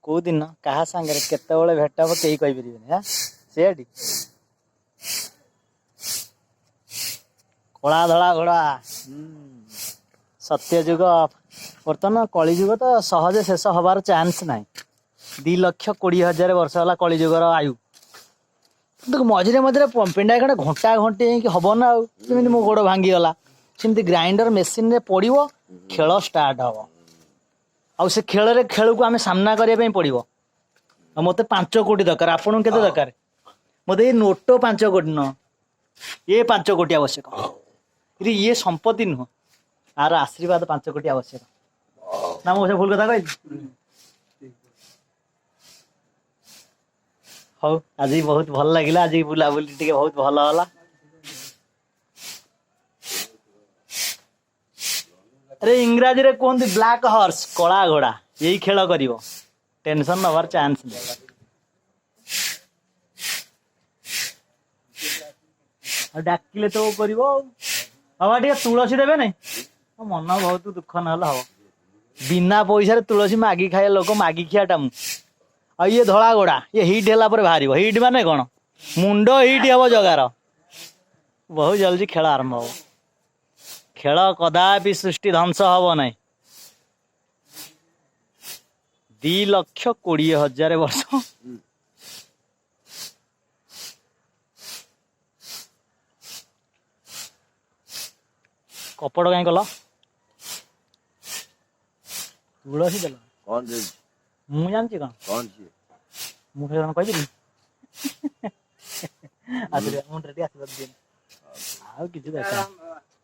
କୋଉ ଦିନ କାହା ସାଙ୍ଗରେ କେତେବେଳେ ଭେଟ ହବ କେହି କହିପାରିବେନି। ହଁ, ସେଇଆଟି କଳା ଧଳା ଘୋଡ଼ା। ସତ୍ୟ ଯୁଗ ବର୍ତ୍ତମାନ, କଳିଯୁଗ ତ ସହଜେ ଶେଷ ହବାର ଚାନ୍ସ ନାହିଁ। 2,20,000 ବର୍ଷ ହେଲା କଳିଯୁଗର ଆୟୁ। କିନ୍ତୁ ମଝିରେ ମଝିରେ ପିଣ୍ଡାଏ ଖଣ୍ଡେ ଘଣ୍ଟା ଘଣ୍ଟି ହେଇକି ହବ ନା ଆଉ। ଯେମିତି ମୋ ଗୋଡ଼ ଭାଙ୍ଗିଗଲା, ସେମିତି ଗ୍ରାଇଣ୍ଡର ମେସିନରେ ପଡ଼ିବ, ଖେଳ ଷ୍ଟାର୍ଟ ହବ। ଆଉ ସେ ଖେଳରେ ଖେଳକୁ ଆମେ ସାମ୍ନା କରିବା ପାଇଁ ପଡ଼ିବ। ଆଉ ମୋତେ 5 କୋଟି ଦରକାର। ଆପଣଙ୍କୁ କେତେ ଦରକାର? ମୋତେ ଏଇ ନୋଟ 5 କୋଟି ନୁହଁ, ଏ 5 କୋଟି ଆବଶ୍ୟକ। ଇରେ, ଇଏ ସମ୍ପତ୍ତି ନୁହଁ, ଆର ଆଶୀର୍ବାଦ 5 କୋଟି ଆବଶ୍ୟକ ନା? ମୁଁ ସେ ଭୁଲ କଥା କହିଲି? ହଉ, ଆଜି ବହୁତ ଭଲ ଲାଗିଲା। ଆଜି ବୁଲାବୁଲି ଟିକେ ବହୁତ ଭଲ ହେଲା। ଆରେ, ଇଂରାଜୀରେ କୁହନ୍ତି ବ୍ଲାକ୍ ହର୍ସ, କଳା ଘୋଡ଼ା। ଏଇ ଖେଳ କରିବ, ଟେନସନ ନବାର ଚାନ୍ସ ନାହିଁ। ଆଉ ଡାକିଲେ ତ କରିବ। ଆଉ ବାବା, ଟିକେ ତୁଳସୀ ଦେବେ ନାଇଁ? ମୋ ମନ ବହୁତ ଦୁଃଖ ନହେଲେ ହବ। ବିନା ପଇସାରେ ତୁଳସୀ ମାଗି ଖାଇବା ଲୋକ, ମାଗି ଖିଆଟା ମୁଁ। ଆଉ ଇଏ ଧଳା ଘୋଡ଼ା, ଇଏ ହିଟ୍ ହେଲା ପରେ ବାହାରିବ। ହିଟ୍ ମାନେ କ'ଣ? ମୁଣ୍ଡ ହିଟ୍ ହବ ଜଗାର। ବହୁତ ଜଲ୍ଦି ଖେଳ ଆରମ୍ଭ ହବ। ଖେଳ କଦାପି ସୃଷ୍ଟି ଧ୍ୱଂସ ହବ ନାହିଁ। 2,20,000 ବର୍ଷ। କପଟ କାହିଁ କଲ? ତୁଳସୀ ଦେଲ। କଣ ଦେଇଛି? ମୁଁ ଜାଣିଛି କ'ଣ? କଣ ସିଏ? ମୁଁ ଖାଲି କ'ଣ କହିଦେଲି? ଆଶୀର୍ବାଦ, ମୁଣ୍ଡରେ ଟିକେ ଆଶୀର୍ବାଦ ଦିଅନ୍ତୁ, ଆଉ କିଛି ଦରକାର ନାହିଁ।